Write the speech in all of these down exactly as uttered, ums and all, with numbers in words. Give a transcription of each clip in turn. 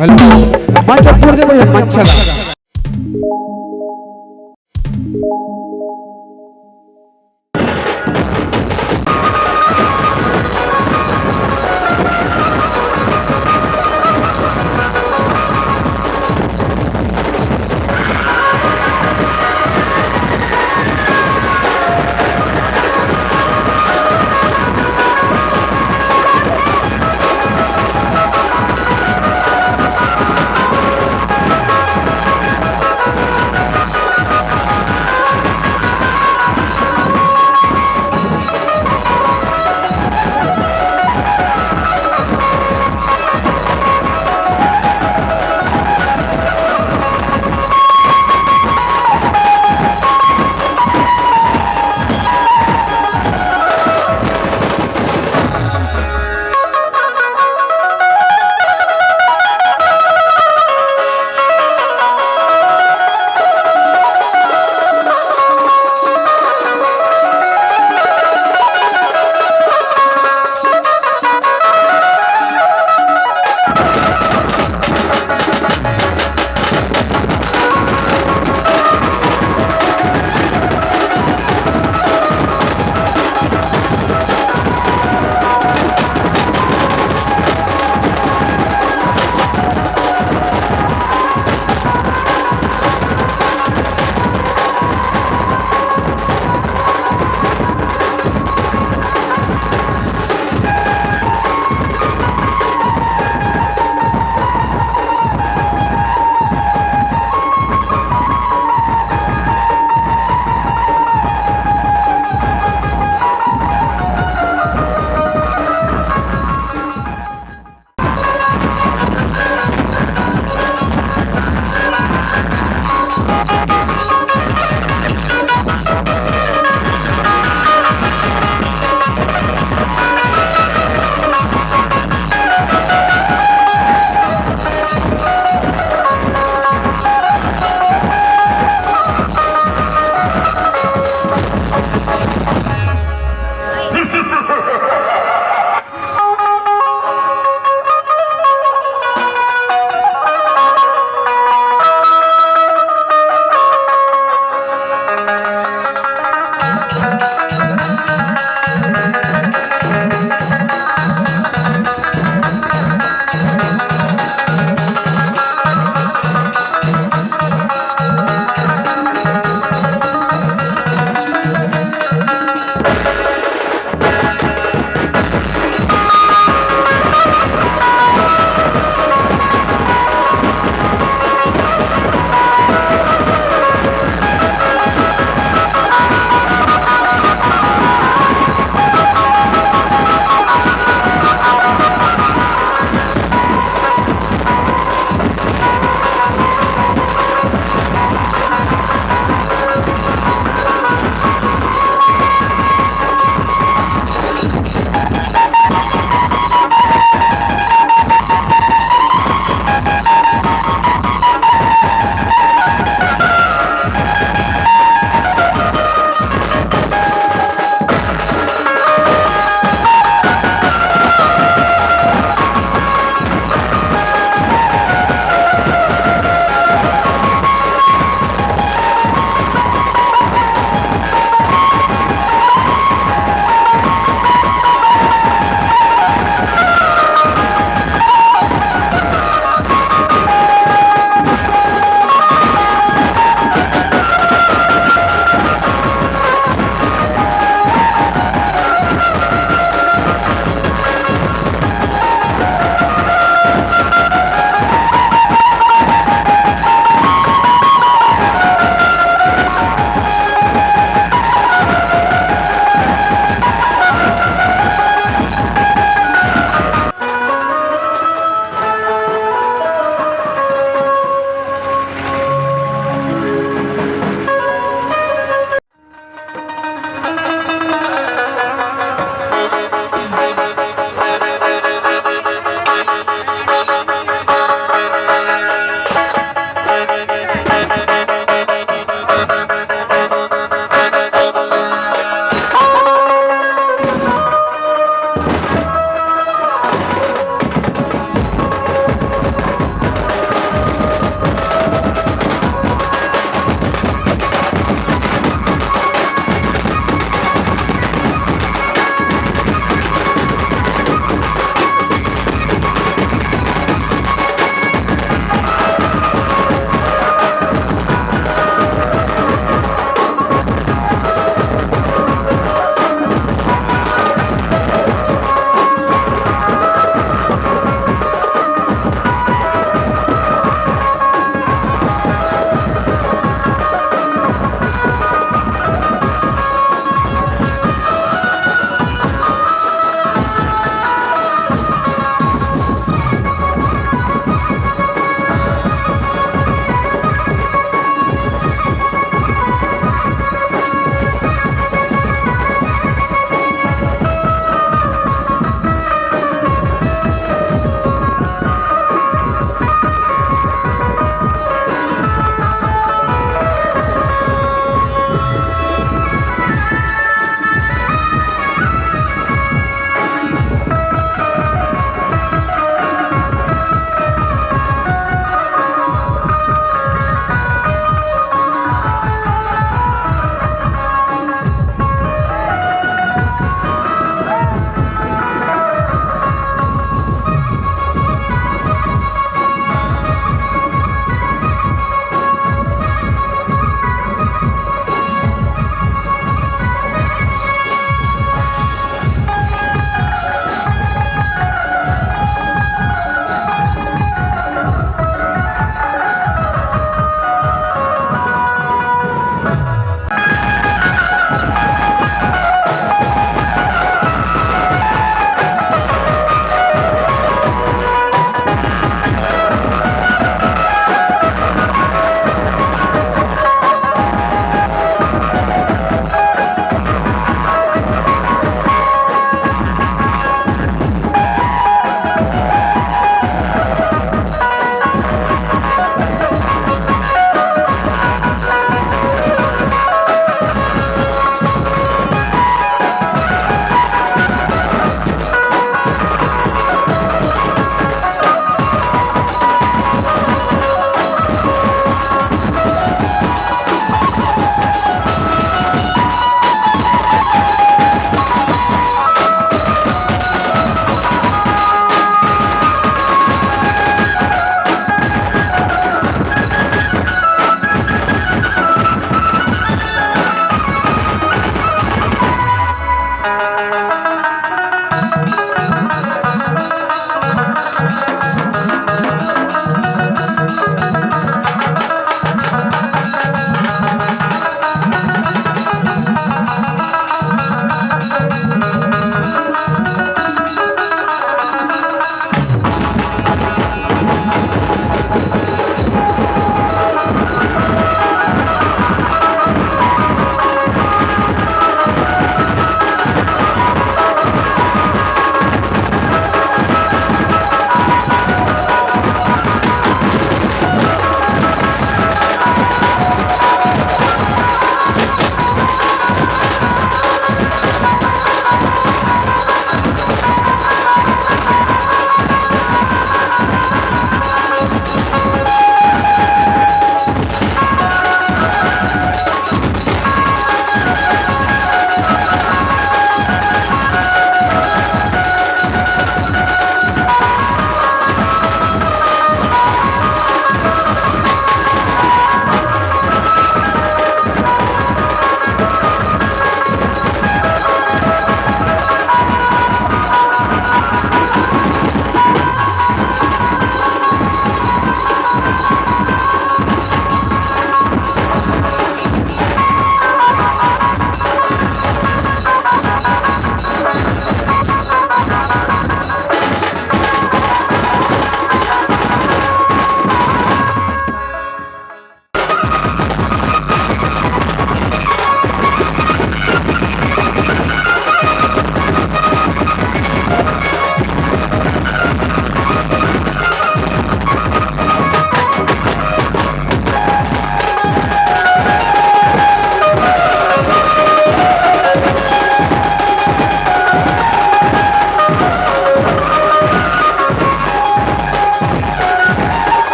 Hello, मंच छोड़ दे भैया, मंच।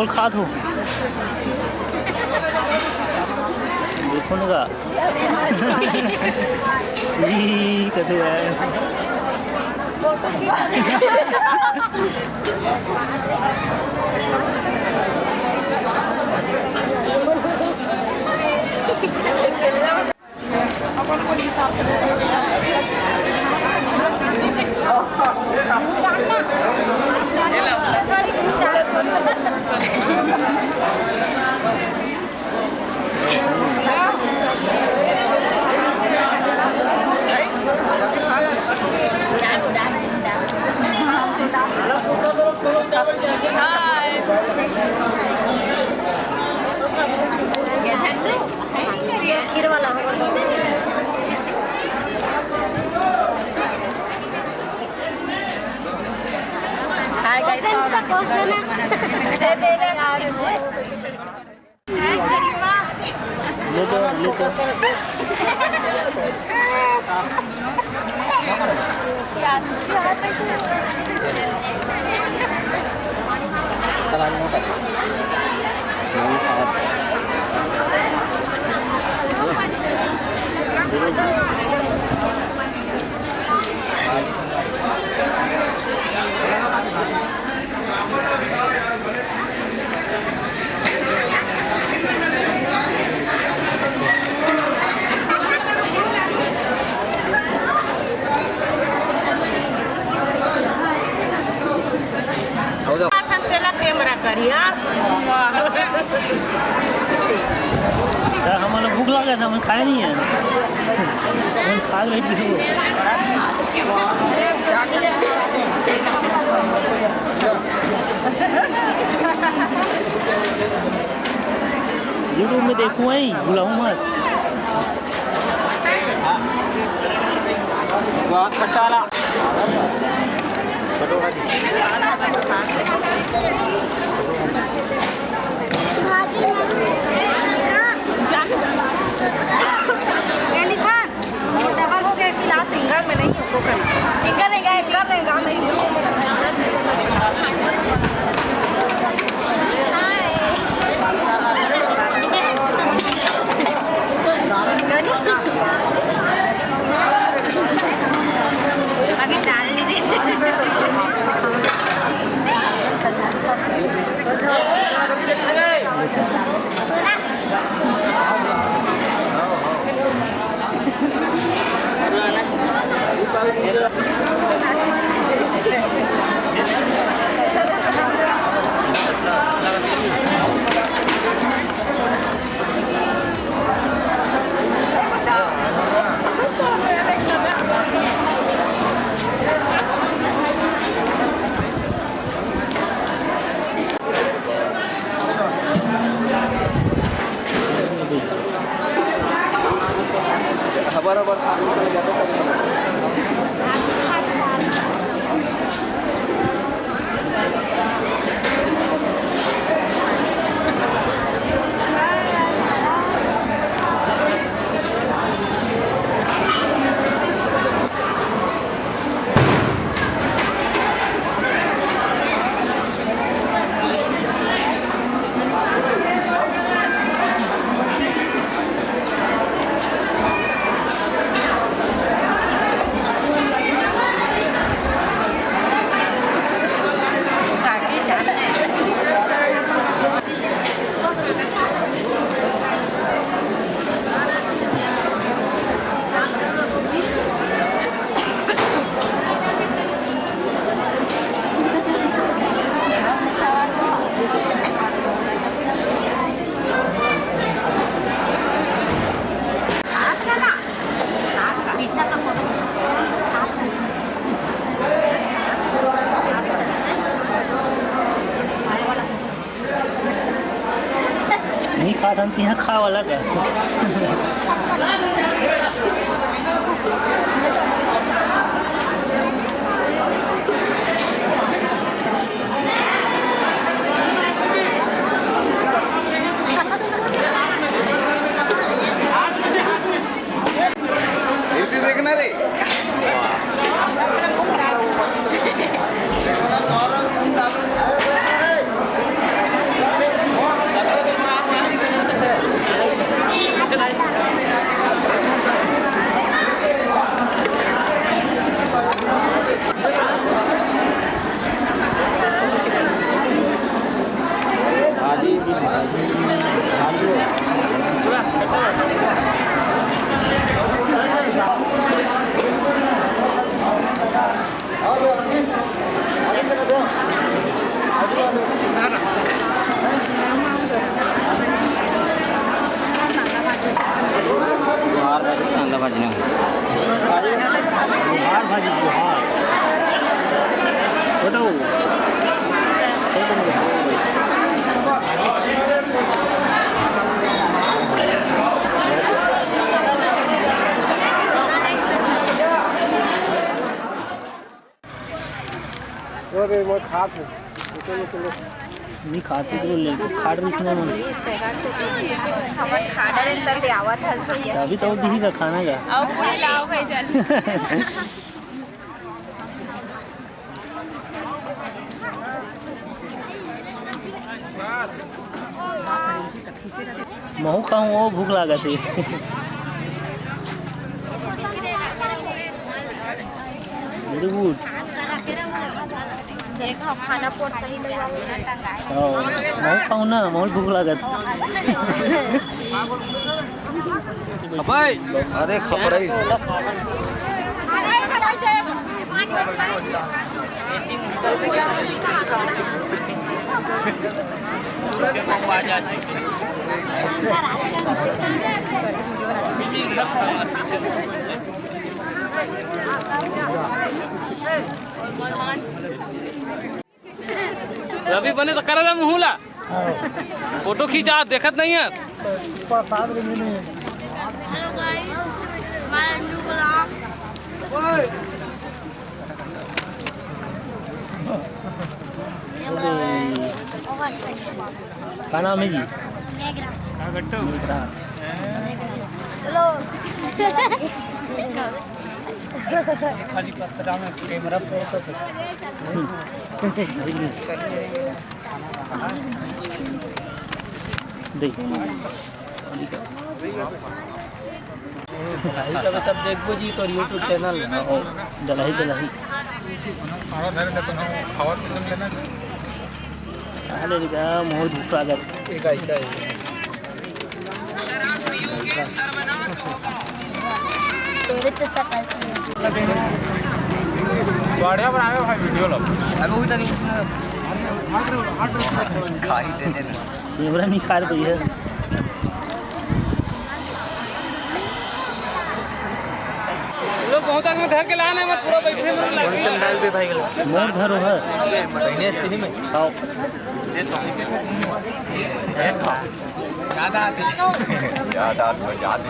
बोल, खात हो। देखो ना का। ई कथे यार। हाय गाइस, ले दो, ले दो। तेला कैमरा करिया। त हमन ला भूख लागे हे, हमन खाए नइ हे। हमन खा ले रहिबो। YouTube में देखहू, भुलाहू मत। वाह, खट्टा वाला। डबल हो गया कि ना, सिंगल में नहीं, कोकोनट। सिंगल में गाय, सिंगल में गाय नहीं। अभी डाल लीजिए। नहीं खात हन, तिहा खा वाला का। इति देखना रे। कांदा भाजी, कांदा भाजी ना। गुहार भाजी, गुहार। बताओ। वो दे, मैं खात हूँ। निकल, निकल। नहीं खाती तो ले, खाट रही इसने मन। हमर खा डरेन त ते आवत हस भैया। अभी तो दिही का खाना का। आओ, पूरी लाओ भाई, जल्दी। महू खाहूँ, वो भूख लागत हे। Very good। देखो, खाना पोट सही नहीं है। हाँ, महू खाहूँ ना, महू भूख लागत। अबे, अरे खपड़ई। रवि बने तो करा ला मुँह ला। फोटो खींचा, देखत नहीं है। Hello guys, my new vlog। का नाम है जी? मेघराज। मेघराज। Hello। खाली पत्रा में कैमरा फोकस। देख। भाई, तब, तब देखबो जी तोर YouTube channel। ओ, दलाही, दलाही। अरे, मोर दूसरा अगर। एक ऐसा है। बढ़िया बनावे भाई video लो। अबे वो तनी खाई दे दे। कैमरा निकाल रही है। लोग बहुत आदमी घर के लाने में पूरा बैठे में लगे। कौन संडाल पे भाई गला? मोर धरो है। बहने स्थिति में। आओ। ज्यादा आते। ज्यादा आते, ज्यादा।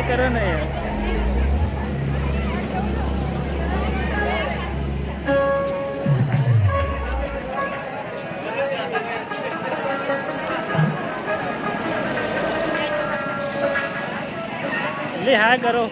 करो ना यार। ले हाय करो।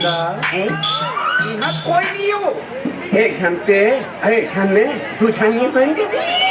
इहाँ कोई नहीं हो। एक झन ते, एक झन में, दू झन ये बन के।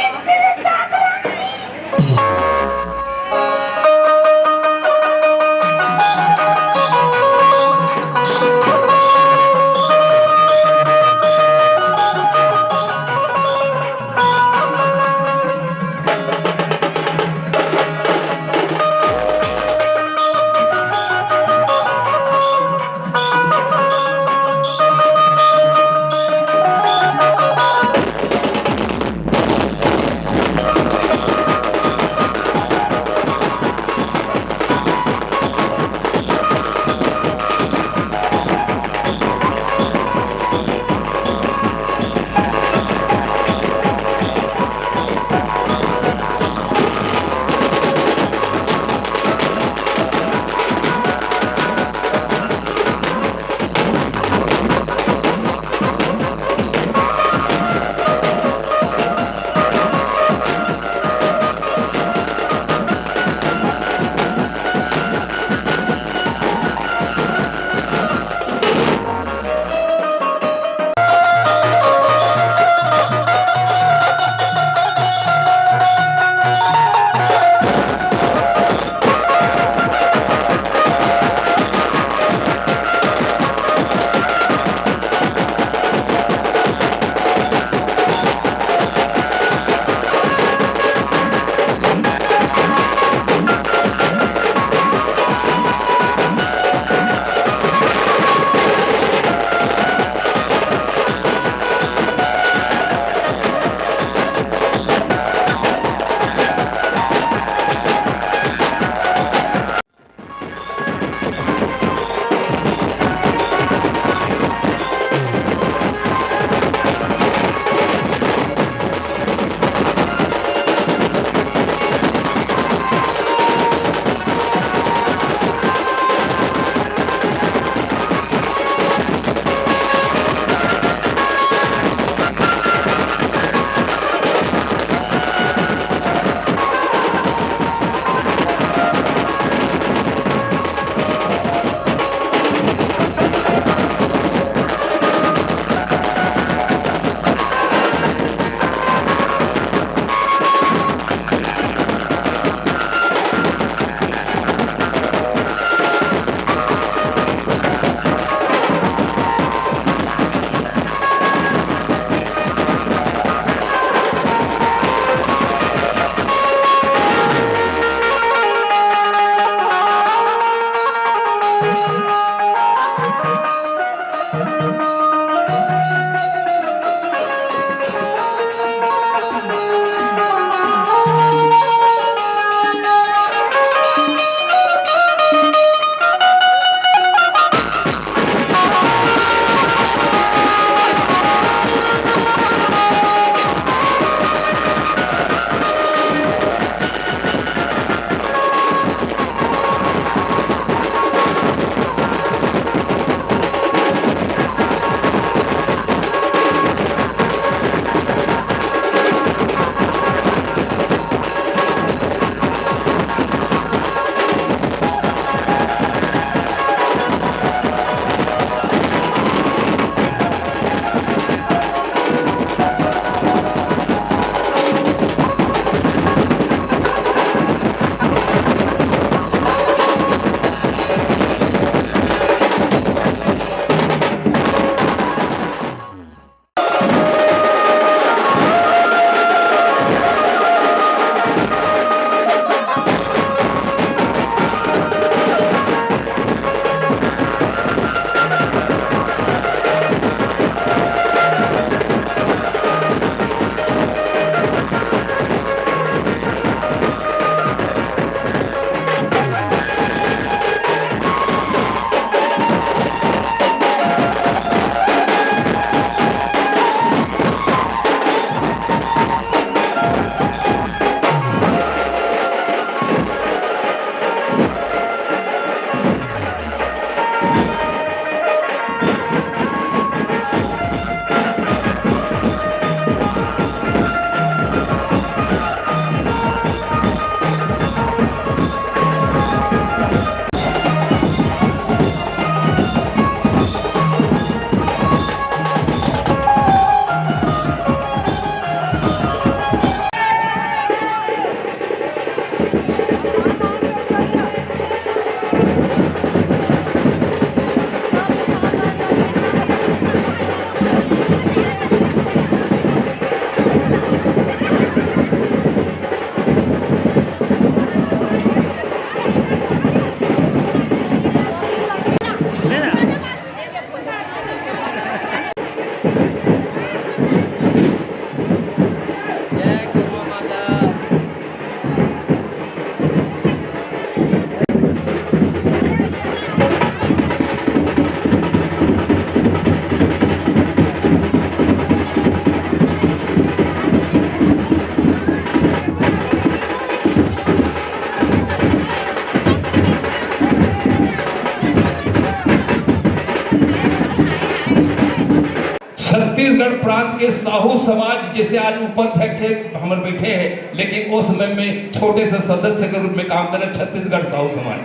छत्तीसगढ़ प्रांत के साहू समाज, जैसे आज उपाध्यक्ष है, हमर बैठे हैं, लेकिन उस समय में छोटे से सदस्य के रूप में काम करे छत्तीसगढ़ साहू समाज।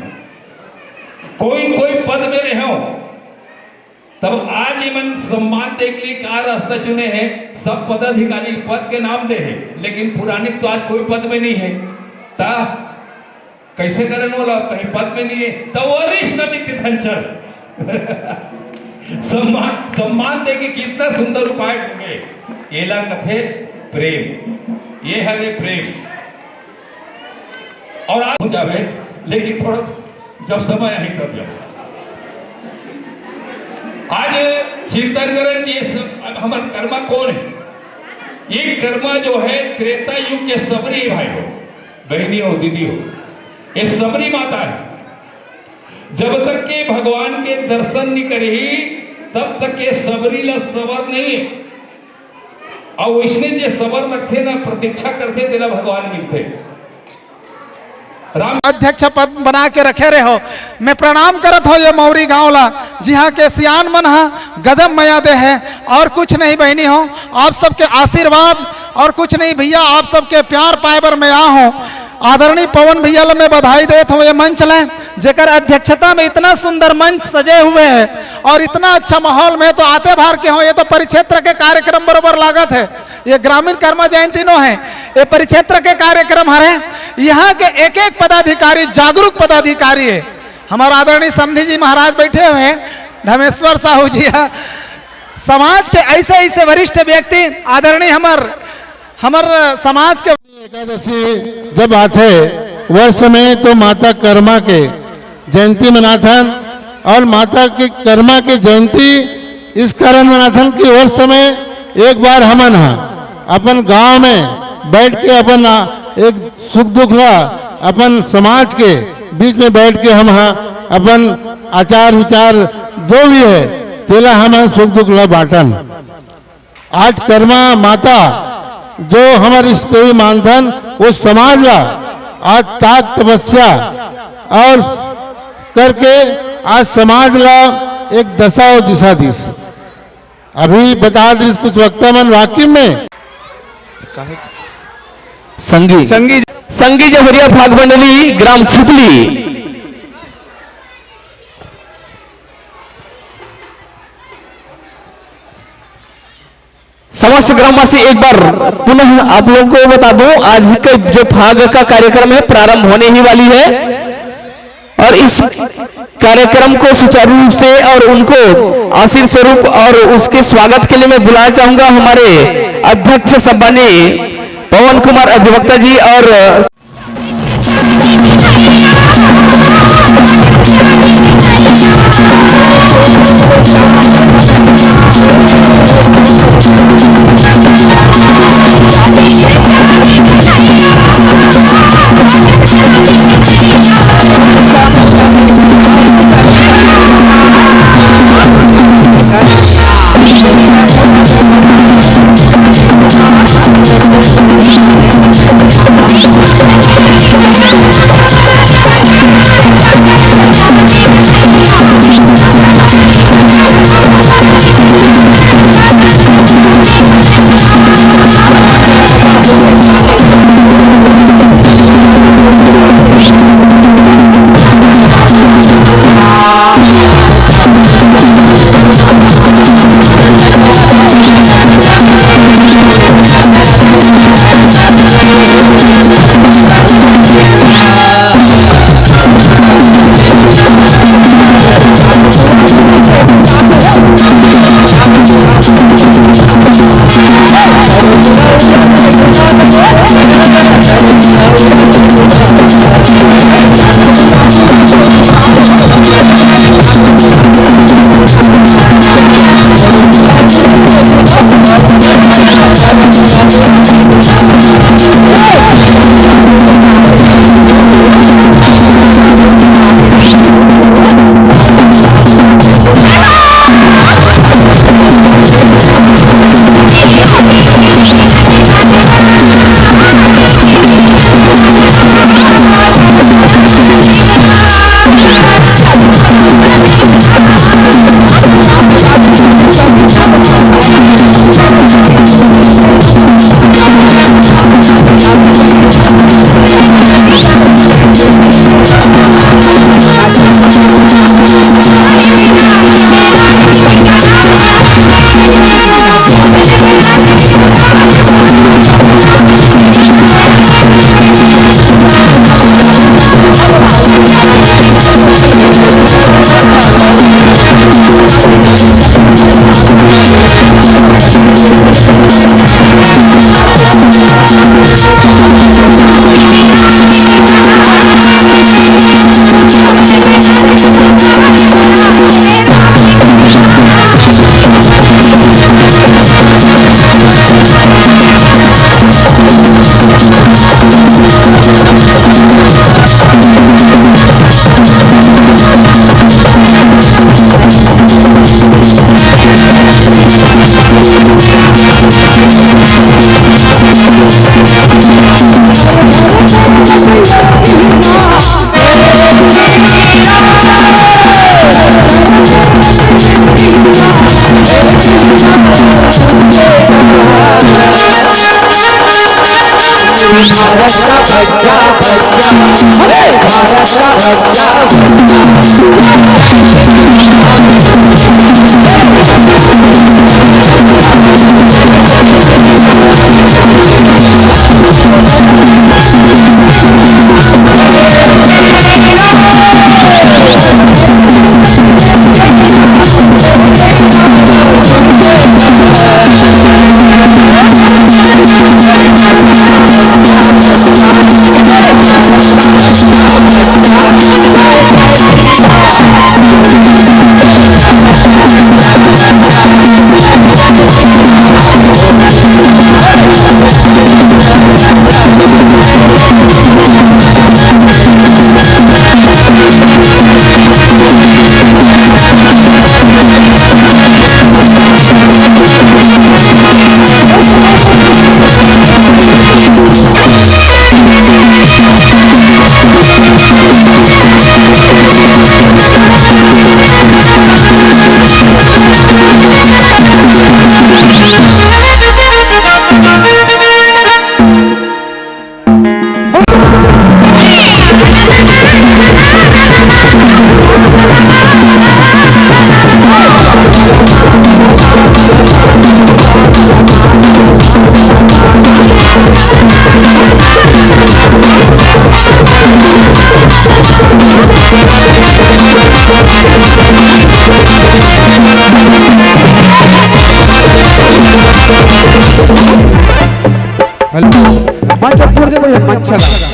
कोई न कोई पद में रहे हो, तब आज ये मन सम्मान दे के लिए का रास्ता चुने हैं। सब पदाधिकारी पद के नाम दे हैं, लेकिन पुरानी तो आज कोई पद में नहीं है। ता कैसे करन ओला, कहीं पद में नहीं है, तो वरिष्ठ नितिथंचर। सम्मान, सम्मान दे के कितना सुंदर उपाय ढूंढे। एला कथे प्रेम, ये हरे प्रेम। और आज हो जावे, लेकिन थोड़ा जब समय आही तब जावे। आज चिंतन करन कि ये सब, अब हमर कर्मा कौन है? ये कर्मा जो है त्रेता युग के सबरी भाई हो, बहनी हो, दीदी हो, ये सबरी माता है। जब तक के भगवान के दर्शन नहीं करी, तब तक के सबरी ला सबर नहीं है। और वैसने जे सबर रखथे ना, प्रतीक्षा करथे, तेला भगवान मिलथे। राम अध्यक्ष पद बना के रखे रहे हो। मैं प्रणाम करत हो ये मौरी गांव ला, जिहां के सियान मन हा गजब मया दे है। और कुछ नहीं बहनी हो, आप सबके आशीर्वाद और कुछ नहीं भैया, आप सबके प्यार पाए बर मैं आ हो। आदरणीय पवन भैया ला मैं बधाई देत हो ये मंच ले, जेकर अध्यक्षता में इतना सुंदर मंच सजे हुए है और इतना अच्छा माहौल में तो आते भार के हो। ये तो परिक्षेत्र के कार्यक्रम बरोबर लागत है, ये ग्रामीण कर्मा जयंती नो है, ये परिक्षेत्र के कार्यक्रम हरे। यहाँ के एक एक पदाधिकारी जागरूक पदाधिकारी है। हमारे आदरणीय समधी जी महाराज बैठे हुए हैं, धमेश्वर साहू जी है। समाज के ऐसे ऐसे वरिष्ठ व्यक्ति आदरणीय हमर, हमर समाज के एकादशी जब आथे वर्ष में, तो माता कर्मा के जयंती मनाथन। और माता के कर्मा के जयंती इस कारण मनाथन कि वर्ष में एक बार हमन हा अपन गांव में बैठ के अपन, आ, एक सुख दुख ला अपन समाज के बीच में बैठ के हम हा अपन आचार विचार जो भी है, तेला हमन सुख दुख ला बांटन। आज कर्मा माता जो हमर इष्ट देवी मानथन, वो समाज ला आज ताक तपस्या और करके आज समाज ला एक दशा और दिशा दिस। अभी बता दिस कुछ वक्ता मन वाकिम में। संगी संगी संगी जहुरिया फाग मंडली ग्राम छिपली। समस्त ग्रामवासी, एक बार पुनः आप लोगों को बता दूं, आज के जो फाग का कार्यक्रम है, प्रारंभ होने ही वाली है और इस कार्यक्रम को सुचारू रूप से और उनको आशीर्वाद स्वरूप और उसके स्वागत के लिए मैं बुलाना चाहूंगा हमारे अध्यक्ष सम्माननीय पवन कुमार अधिवक्ता जी और हेलो, मंच छोड़ दे भैया, मंच ला।